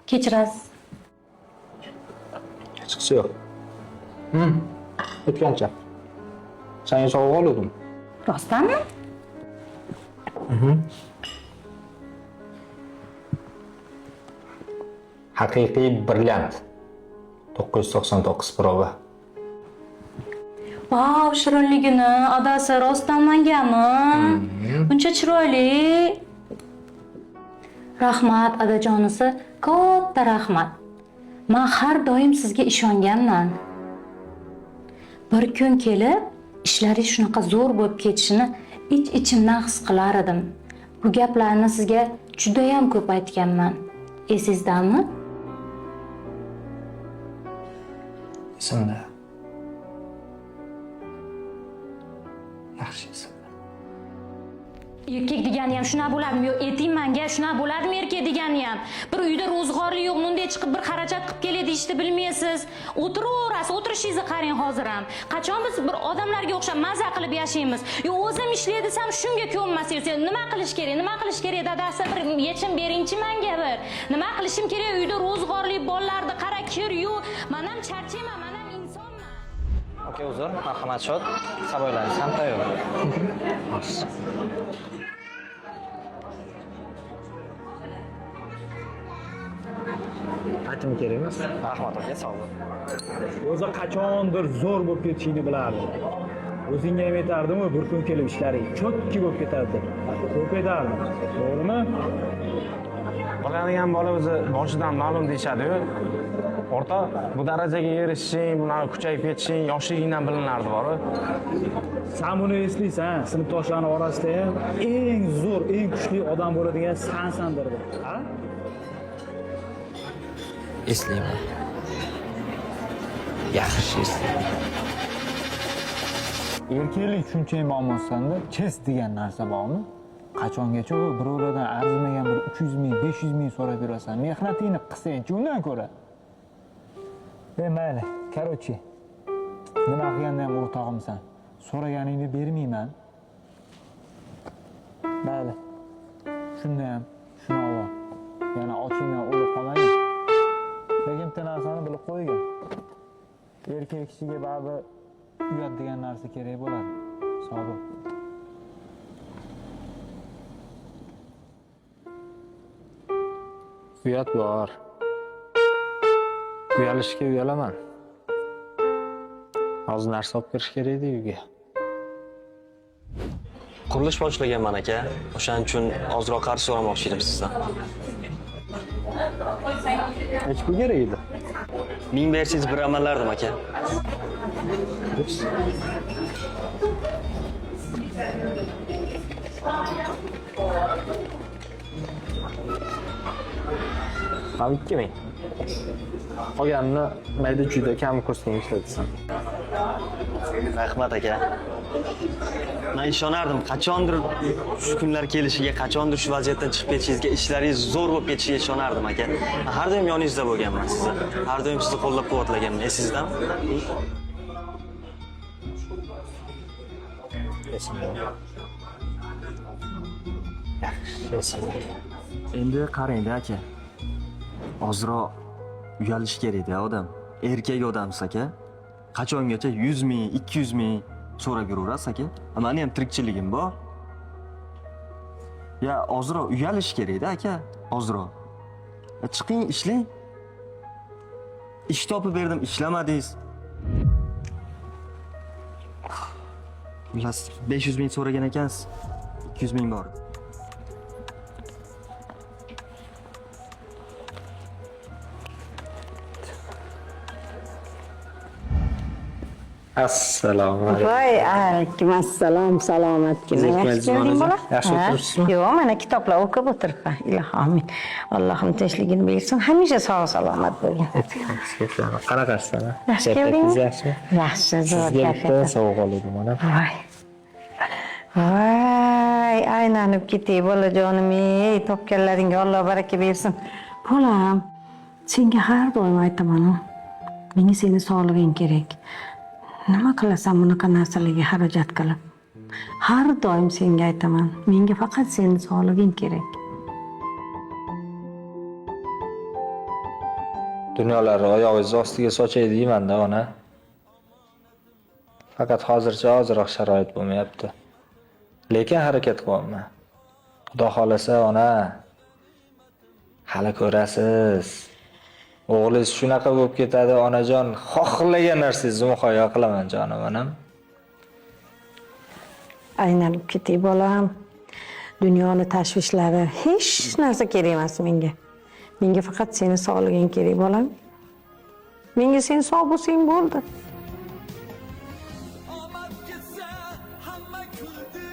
Kechirasiz. Hechqisi yo'q. O'tgancha. Senga sovg'a oldim. Rostdanmi? Haqiqiy brilliant. 999 proba. Vau, shirinligini, adasi rostdan mangami? Buncha chiroyli. Rahmat, adajonisi, katta rahmat. Men har doim sizga ishonganman. Bir kun kelib, ishlaringiz shunaqa zo'r bo'lib ketishini ich-ichimdan his qilar edim. Bu gaplarni sizga juda ham ko'p aytganman. Esingizdami? Esimda. Yaxshi esimda. Erkak degani ham shunaqa bo'ladimi? Yo'q, ayting manga, shunaqa bo'ladimi erkak degani ham? Bir uyda ro'zg'ori yo'q, bunday chiqib bir xarajat qilib keladi, ishni bilmaysiz. O'tiraverasiz, o'tirishingizni qarang hozir ham. Qachon biz bir odamlarga o'xshab maza qilib yashaymiz? Yo'q, o'zim ishlay desam shunga ko'nmasangiz, nima qilish kerak? Nima qilish kerak dadasi, bir yechim beringchi menga bir. Nima qilishim kerak? Uyda ro'zg'orli bolalarni qara, kir yuv. Men ham charchayman, men ham insonman. Aka, uzr, marhamat, shot. Saboylaringiz ham tayyor. Aytim kerak emas. Rahmat aka, sog' bo'ling. O'zi qachondir zo'r bo'lib ketishingni bilardim. O'zingga ham aytardim-u, bir kun kelib ishlaring cho'kki bo'lib ketadi deb. Ko'p aytardim. To'g'rimi? Biladigan bola o'zi boshidan ma'lum deyishadi-yu. O'rtoq, bu darajaga erishishing, bunaqa kuchayib ketishing yoshligingdan bilinardi bor-u. Sen buni eslaysan, sinfdoshlarning orasida ham eng zo'r, eng kuchli odam bo'ladigan sansan derdi. Ha? Eslayman. Yaxshi eslayman. Erkaklik tushunchang bormi-senda? Chest degan narsa bormi? Qachongacha u birovlardan arzimagan bir 300 ming, 500 ming so'rab yurasan? Mehnatingni qilsang-chi undan ko'ra. Mayli, короче, nima qilganda ham o'rtog'imsan. So'raganingni bermayman. Mayli. Shunda ham shuni ol. Yana ochingdan o'lib qolmagin. Lekin bitta narsani bilib qo'ygin. Erkak kishiga baribir uyat degan narsa kerak bo'ladi. Sog' bo'l. Uyat bor. Uyalishga uyalaman. Hozir narsa olib kirish kerak edi uyga. Qurilish boshlaganman aka. O'shaning uchun ozroq qarz so'ramoqchi edim sizdan. Necha pul kerak edi? 1000 bersangiz bir amallardim aka. Ups. Ha, 2000. Qolganini mayda chuyda kam kursga ishlatasan. Rahmat aka. Men ishonardim, qachondir shu kunlar kelishiga, qachondir shu vaziyatdan chiqib ketishingizga, ishlaringiz zo'r bo'lib ketishiga ishonardim aka. Men har doim yoningizda bo'lganman sizni. Har doim sizni qo'llab-quvvatlaganman. Esingizdami? Esimda. Yaxshi esimda. Endi qarang-da aka. Ozroq uyalish kerak-da odam. Erkak odamsiz aka. Qachongacha 100 ming, 200 ming so'rab yuraverasiz aka? Mani ham tirikchiligim bor. Ya ozroq uyalish kerak-da aka, ozroq. Chiqing, ishlang. Ish topib berdim, ishlamadingiz. Xullas, 500 ming so'ragan ekansiz. 200 ming bor. Assalomu alaykum. Voy, alaykum assalom, salomatgina. Zerikmaysiz, Yaxshi kelding bola? Yaxshi Ha? o'tiribsizmi? Yo'q, mana kitoblar o'qib o'tiribman. Ilohim, Allohim tinchligini bersin. Hamisha sog' salomat bo'lgin. Qanaqasiz? Yaxshi keldingmi? Yaxshimi? Yaxshi, zo'r Sizga bitta kayfiyat. sovg'a oldim mana. Voy. Voy, aylanib ketay bolajonim, ey, topganlaringga Alloh baraka bersin. Bolam, senga har doim aytaman, menga seni sog'lig'ing kerak. Nima qilasan bunaqa narsalarga xarajat qilib? Har doim senga aytaman, menga faqat seni sog'lig'ing kerak. Dunyolarni oyog'ingiz ostiga sochay deyman-da, ona. Faqat hozircha ozroq sharoit bo'lmayapti. Lekin harakat qilyapman. Xudo xolasa, ona, hali ko'rasiz. O'g'lingiz shunaqa bo'lib ketadi, onajon, xohlagan narsangizni muhayyo qilaman jonim onam. Aylanib ketay bolam. Dunyoni tashvishlari hech narsa kerak emas menga. Menga faqat seni sog'lig'ing kerak bolam. Menga sen sog' bo'lsang bo'ldi. Omad ketsa hamma kuldi.